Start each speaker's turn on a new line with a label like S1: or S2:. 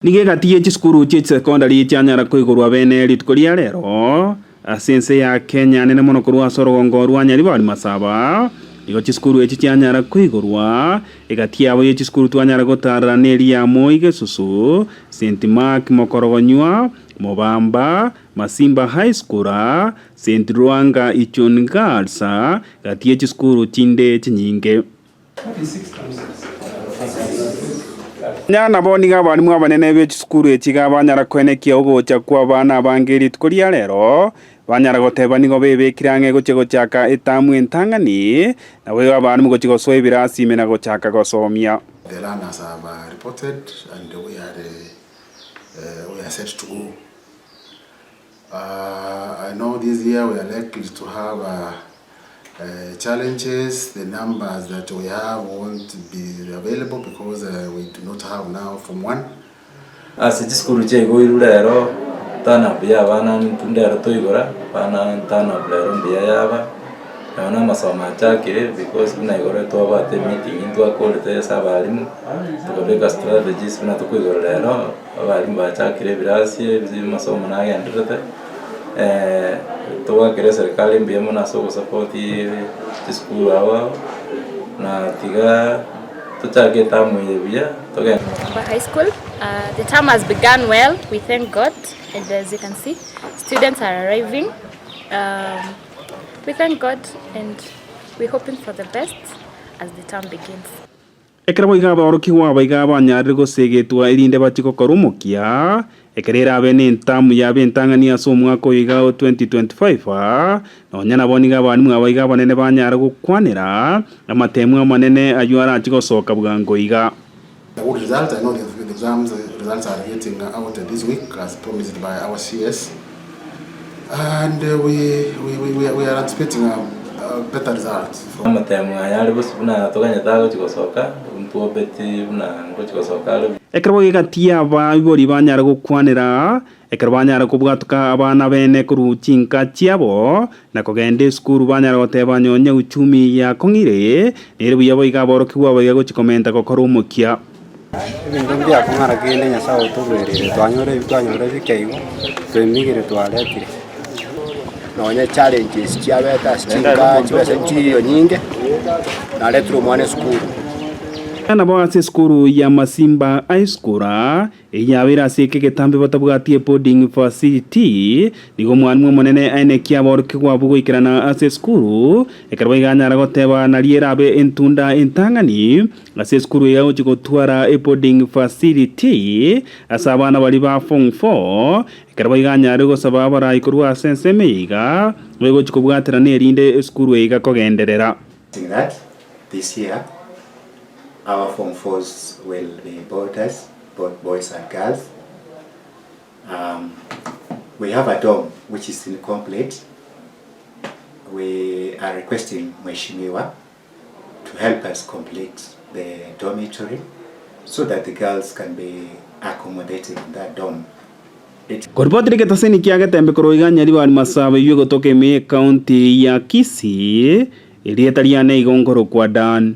S1: Nigo egati ye chisukuru chie chisekondari chianyara koigorwa bene rituko ria rero ase ense ya Kenya nene mono korwa ase orogongo rwa Nyaribari Masaba. Nigo chisukuru echi chianyara koigorwa egati yabo ye chisukuru twanyara gotarera neri ya Moi Gesusu, St Mark Mokorogonywa, Mobamba, Masimba High School, St Lwanga Ichuni Girls, gati ye chisukuru chinde chinyinge. Nonya nabo nigo abalimu abanene be chisukuru echi iga banyara koenekia ogocha kw'abana abange rituko ria rero, banyara goteba nigo bebekire ang'e gochia gochaka etamu entang'ani, naboigo abalimu gochia gosoa ebirasi ime na gochaka gosomia.
S2: The learners have reported and we are we are set to go. I know this year we are likely to have challenges, the numbers that we have won't be available because we do not have now form one.
S3: Ase chisukuru chiaigoirwe rero turn up ya abana intwe ndero toigora, abana turn up rero mbuya yaba, nonya na amasomo achakire because buna igoro twabwate emeeting ntwakorete ase abalimu, tokabeka strategies buna tokoigora rero. Abalimu bachakire ebirasi ebi amasomo nagendererete, togwakera eserikari mbuya mono ase ogosapoti chisukuru ao ao, na tiga tochake etamu eye buya togende.
S4: Mamba High School. Uh, the term has begun well, we thank God, and as you can see, students are arriving. Um, we thank God and we're hoping for the best as the term begins.
S1: Ekero boigo aborokigwa aba iga banyarire gosegetwa erinde bachie gokora omokia, ekero erabe nentamu yabo entang'ani ase omwaka oyo iga o 2025, nonya nabo nigo abalimu aba iga abanene banyare gokwanera amatemu amanene ayio arachie gosoka bwango iga.
S2: The good results, I know the exams results are getting out this week as promised by our CS and we, we, we, we are anticipating a, a better result.
S3: Amatemo aya are bosio buna toganyete agochia gosoka, ntwobeti buna ngochia gosoka are buya.
S1: Ekero boigo abaibori banyare gokwanera, ekero banyare kobwatoka abana bene korwa chinka chiabo, na kogenda esukuru banyare goteba nonye uchumi yakong'ire, nere buya boigo aborokigwa abaiga gochia komenta gokora omokia.
S5: Ebinto mbiakong'ana kende Nyasae otobereire, twanyora ebi twanyora ebike igo, twemigire twaretire. Nonye challenges chiabete ase chinka chibesa nchiiyo nyinge, naretire omwana esukuru.
S1: Nabo ase esukuru ya Masimba High School, eyio yabeire ase eke egetambe batabwati eboarding facility, nigo omwalimu omonene aenekia aborokigwa abwo goikerana ase esukuru, ekero boigo anyara goteba nario erabe entunda entang'ani Ase esukuru eye agochia gotwara eboarding facility ase abana baria ba form four, ekero boigo anyare gosaba abarai korwa ase ensemo eye iga, begochia kobwaterana erinde esukuru eye iga kogenderera.
S6: That this year our form fours will be boarders, both boys and girls. Um, we have a dorm which is incomplete. We are requesting Mheshimiwa to help us complete the dormitory so that the girls can be accommodated in that dorm. It.
S1: Koripotire egetaseni kia Getembe korwa iga Nyaribari Masaba eyio egotoka ime y'ecounty ya Kisii, erieta riane igo nkorokwa Dan.